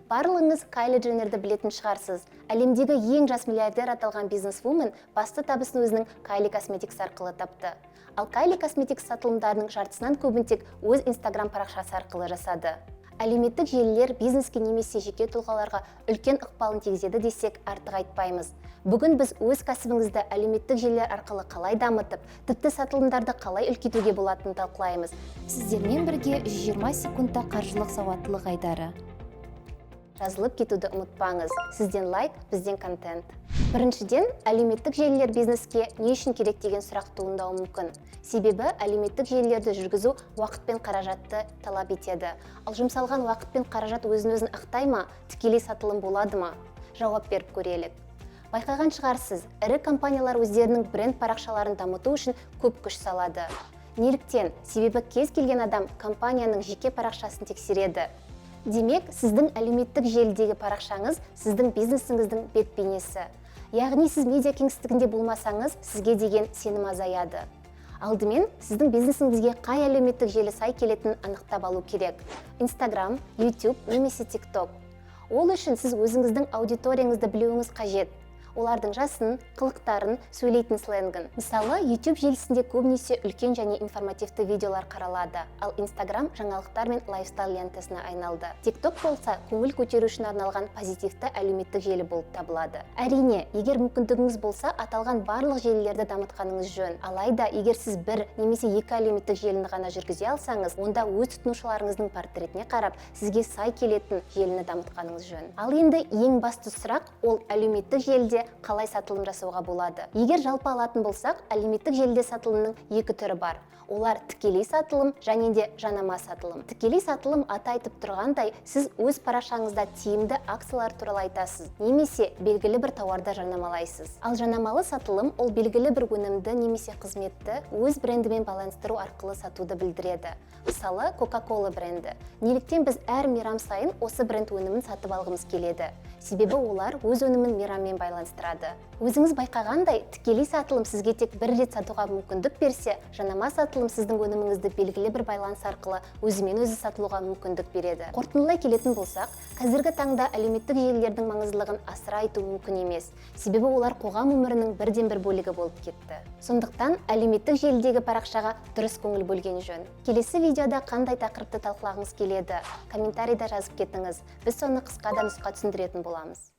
Барлығыңыз Кайли Дженнерді білетін шығарсыз. Әлемдегі ең жас миллиардер аталған бизнесвумен басты табысын өзінің Kylie Cosmetics арқылы тапты. Ал Kylie Cosmetics сатылымдарының жартысынан көбін тек өз Instagram парақшасы арқылы жасады. Әлеуметтік желілер бизнеске немесе жеке тұлғаларға үлкен ықпалын тигізеді десек, артық айтпаймыз. Бүгін біз өз кәсібіңізді әлеуметтік желілер арқылы қалай дамытып, тіпті сатылымдарды қалай үлкейтуге болатынын талқылаймыз. Сіздермен бірге 120 секундта қаржылық сауаттылық айдары. Жазылып кетуді ұмытпаңыз. Сізден лайк, бізден контент. Біріншіден, әлеуметтік желілер бизнеске не үшін керек деген сұрақ туындауы мүмкін. Себебі әлеуметтік желілерді жүргізу уақыт пен қаражатты талап етеді. Ал жұмсалған уақыт пен қаражат өзін өзін ақтай ма, тікелей сатылым болады ма? Жауап беріп көрелік. Байқаған шығарсыз, ірі компаниялар өздерінің бренд парақшаларын дамыту үшін көп күш салады. Неліктен? Себебі кез келген адам компанияның жеке парақшасын тексереді. Демек, сіздің әлеуметтік желідегі парақшаңыз – сіздің бизнесіңіздің бет бейнесі. Яғни сіз медиа кеңістігінде болмасаңыз, сізге деген сенім азаяды. Алдымен сіздің бизнесіңізге қай әлеуметтік желі сай келетінін анықтап алу керек: Instagram, YouTube немесе TikTok. Ол үшін сіз өзіңіздің аудиторияңызды білуіңіз қажет: олардың жасын, қылықтарын, сөйлейтін сленгін. Мысалы, YouTube желісінде көбінесе үлкен және информативті видеолар қаралады, ал Instagram жаңалықтар мен лайфстайл лентасына айналды. TikTok болса, көңіл көтеру үшін арналған позитивті әлеуметтік желі болып табылады. Әрине, егер мүмкіндігіңіз болса, аталған барлық желілерді дамытқаныңыз жөн. Алайда егер сіз бір немесе екі әлеуметтік желіні ғана жүргізе алсаңыз, онда өз тұтынушыларыңыздың портретіне қарап, сізге сай келетін желіні дамытқаныңыз жөн. Ал енді ең басты сұрақ: ол әлеуметтік желіде қалай сатылым жасауға болады? Егер жалпы алатын болсақ, әлеуметтік желіде сатылымның екі түрі бар. Олар – тікелей сатылым және де жанама сатылым. Тікелей сатылым, аты айтып тұрғандай, сіз өз парақшаңызда тиімді акциялар туралы айтасыз немесе белгілі бір тауарды жарнамалайсыз. Ал жанамалы сатылым – ол белгілі бір өнімді немесе қызметті өз брендімен байланыстыру арқылы сатуды білдіреді. Мысалы, Coca-Cola бренді. Неліктен біз әр мейрам сайын осы бренд өнімін сатып алғымыз келеді? Себебі олар өз өнімін мейраммен байланыстырады. Өзіңіз байқағандай, тікелей сатылым сізге тек бір рет сатуға мүмкіндік берсе, жанама сатылым сіздің өніміңізді белгілі бір байланыс арқылы өзімен өзі сатылуға мүмкіндік береді. Қорытындылай келетін болсақ, қазіргі таңда әлеуметтік желілердің маңыздылығын асыра айту мүмкін емес, себебі олар қоғам өмірінің бірден бір бөлігі болып кетті. Сондықтан әлеуметтік желідегі парақшаға дұрыс көңіл бөлген жөн. Келесі видеода қандай тақырыпты талқылағыңыз келеді, комментарийда жазып кетіңіз. Біз соны қысқа да нұсқа түсіндіретін боламыз.